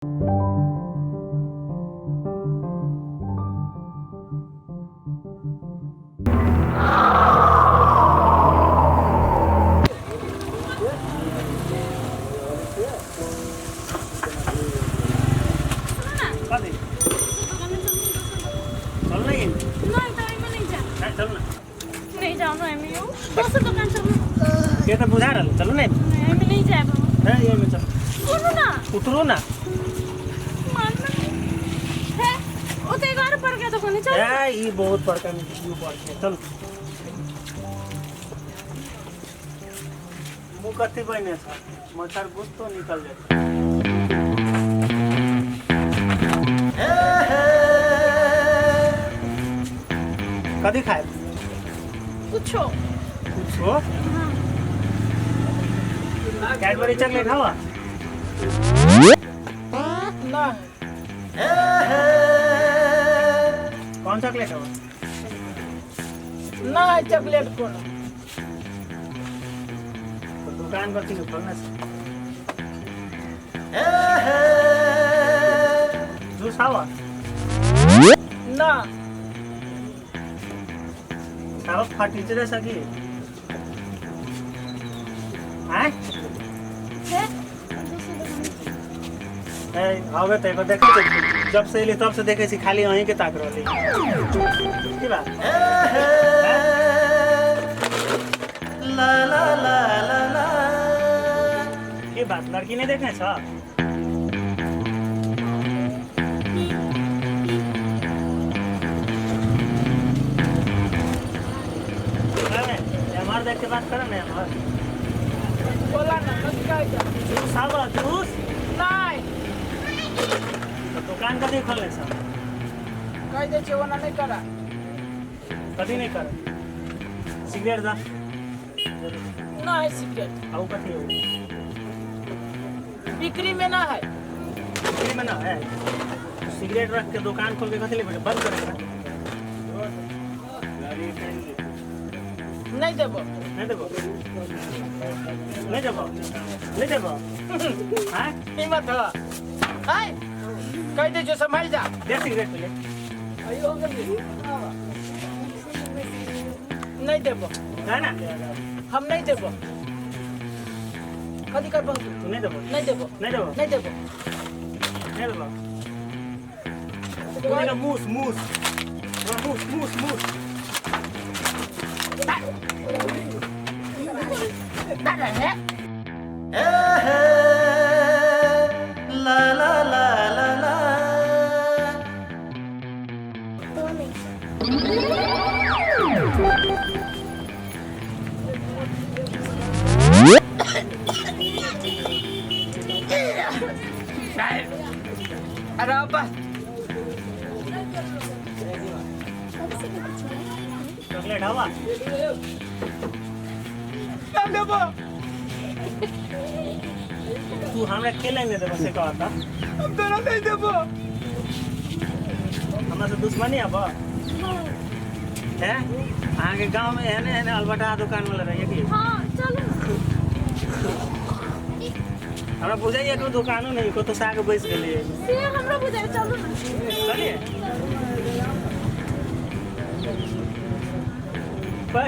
कथी चल नहीं। नहीं तो एहिमे नहीं जाए। नहीं, चलू ना। नहीं जाओ ना एहिमे यौ, दोसर दोकान चलू। के तऽ बुझा रहल, चलू नहीं। नहीं, एहिमे नहीं जाएब हम। है, एहिमे चलू। सुनू ना। उतरू ना। मान ना है, ओते एगो आर बड़का दोकान है, चलू। ए, ई बहुत बड़का नहीं, ई बड़का, चलू। मुँह कथी बने छ, मच्छर गुस्तो निकल जाए। कथी खाए? कुछो। कुछो? कैडबरी चॉकलेट हवा ना। कौन चॉकलेट हवा? ना है चॉकलेट कोनो। तो दुकान कथी के खोलने से? जूस हवा? ना। साहब फटीचरे सकी आय। है, दोसर दोकान। ए, आवे त एगो देखै छी, जब से एली तब से देखै छी, खाली अहीं के ताक रहली। की बात? ला ला ला ला ला। की बात, लड़की नहीं देखने छ? अरे, एम्हर देख के बात कर ने, एम्हर। बोला ना, कथी कहै छ? जूस आबऽ, जूस। नहीं। तो दुकान कथी खोलने छ? कहि दै छियै, ओना नहि करा। कथी नहीं कर? सिगरेट दा। ना है सिगरेट। आउ कथी हो? बिक्री में ना है। बिक्री में ना है? तो सिगरेट रख के दुकान खोल के कथी ले बैठे? बंद करे एकरा। नहीं देबो। नहीं देबो? नहीं देबो? नहीं देबो? हाँ। हिम्मत हो आय, कहि दै छियै, सम्हारि जा। दे सिगरेट पहिले। नहीं देबो। है ना? हम नहीं देबो, कथी करबो तू? तू नहीं देबो? नहीं देबो। नहीं देबो? नहीं देबो। नहीं देबो? तू देखा, मूस मूस मूस मूस मूस। ला ला ला ला ला। अरे अब्बा। चॉकलेट हवा? ना देबो। तू हमरा खेले नहीं देबो से कहता। हम तोरा नहीं देबो। हमरा से दुश्मनी अब है? अहाँके गाँव में एहने एहने अलबटा दुकान वाला रहिए कि? हाँ, चलू। हमरा बुझाइए कि दुकानो नहीं, कतौ से आके बैस गेलियै। से हमरा बुझाइ, चलू ना। चलिए। पर